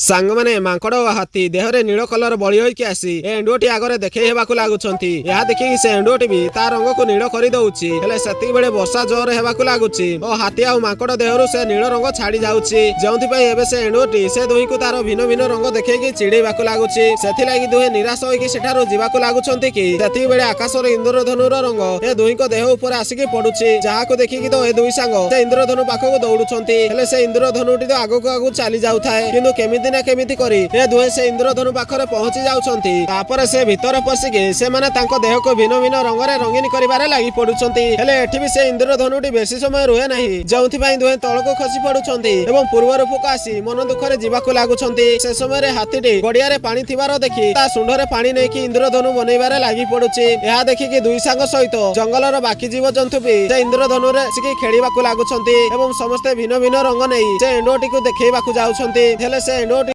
ସାଙ୍ଗମାନେ, ମାଙ୍କଡ ଓ ହାତୀ ଦେହରେ ନୀଳ କଲର ବଳି ହୋଇକି ଆସି ଏ ଏଣ୍ଡୁଅଟି ଆଗରେ ଦେଖେଇ ହେବାକୁ ଲାଗୁଛନ୍ତି। ଏହା ଦେଖିକି ସେ ଏଣ୍ଡୁଅଟି ବି ତା ରଙ୍ଗକୁ ନୀଳ କରିଦଉଛି। ହେଲେ ସେତିକି ବେଳେ ବର୍ଷା ଜୋର ହେବାକୁ ଲାଗୁଛି ଓ ହାତୀ ଆଉ ମାଙ୍କଡ ଦେହରୁ ସେ ନୀଳ ରଙ୍ଗ ଛାଡି ଯାଉଛି, ଯେଉଁଥିପାଇଁ ଏବେ ସେ ଏଣ୍ଡୁଅଟି ସେ ଦୁହିଁଙ୍କୁ ତାର ଭିନ୍ନ ଭିନ୍ନ ରଙ୍ଗ ଦେଖେଇକି ଚିଡେଇବାକୁ ଲାଗୁଛି। ସେଥିଲାଗି ଦୁହେଁ ନିରାଶ ହୋଇକି ସେଠାରୁ ଯିବାକୁ ଲାଗୁଛନ୍ତି କି ସେତିକି ବେଳେ ଆକାଶର ଇନ୍ଦ୍ରଧନୁର ରଙ୍ଗ ଏ ଦୁହିଁଙ୍କ ଦେହ ଉପରେ ଆସିକି ପଡୁଛି, ଯାହାକୁ ଦେଖିକି ତ ଏ ଦୁଇ ସାଙ୍ଗ ସେ ଇନ୍ଦ୍ରଧନୁ ପାଖକୁ ଦୌଡୁଛନ୍ତି। ହେଲେ ସେ ଇନ୍ଦ୍ରଧନୁଟି ତ ଆଗକୁ ଆଗକୁ ଚାଲି ଯାଉଥାଏ, କିନ୍ତୁ କେମିତି ନା କେମିତି କରି ଏ ଦୁହେଁ ସେ ଇନ୍ଦ୍ରଧନୁ ପାଖରେ ପହଞ୍ଚି ଯାଉଛନ୍ତି। ତାପରେ ସେ ଭିତରେ ପଶିକି ସେମାନେ ତାଙ୍କ ଦେହକୁ ଭିନ୍ନ ଭିନ୍ନ ରଙ୍ଗରେ ରଙ୍ଗୀନ କରିବାରେ ଲାଗି ପଡୁଛନ୍ତି। ହେଲେ ଏଠି ବି ସେ ଇନ୍ଦ୍ରଧନୁଟି ବେଶୀ ସମୟ ରୁହେ ନାହିଁ, ଯେଉଁଥିପାଇଁ ଦୁହେଁ ତଳକୁ ଖସି ପଡୁଛନ୍ତି ଏବଂ ପୂର୍ବ ରୂପକୁ ଆସି ମନ ଦୁଃଖରେ ଯିବାକୁ ଲାଗୁଛନ୍ତି। ସେ ସମୟରେ ହାତୀଟି ଗଡିଆରେ ପାଣି ଥିବାର ଦେଖି ତା ଶୁଣ୍ଢରେ ପାଣି ନେଇକି ଇନ୍ଦ୍ରଧନୁ ବନେଇବାରେ ଲାଗି ପଡୁଛି। ଏହା ଦେଖିକି ଦୁଇ ସାଙ୍ଗ ସହିତ ଜଙ୍ଗଲର ବାକି ଜୀବଜନ୍ତୁ ବି ସେ ଇନ୍ଦ୍ରଧନୁରେ ଆସିକି ଖେଳିବାକୁ ଲାଗୁଛନ୍ତି ଏବଂ ସମସ୍ତେ ଭିନ୍ନ ଭିନ୍ନ ରଙ୍ଗ ନେଇ ସେ ଏଣ୍ଡୁଅଟିକୁ ଦେଖେଇବାକୁ ଯାଉଛନ୍ତି। ହେଲେ ସେ ଏଣ୍ଡୁଅଟି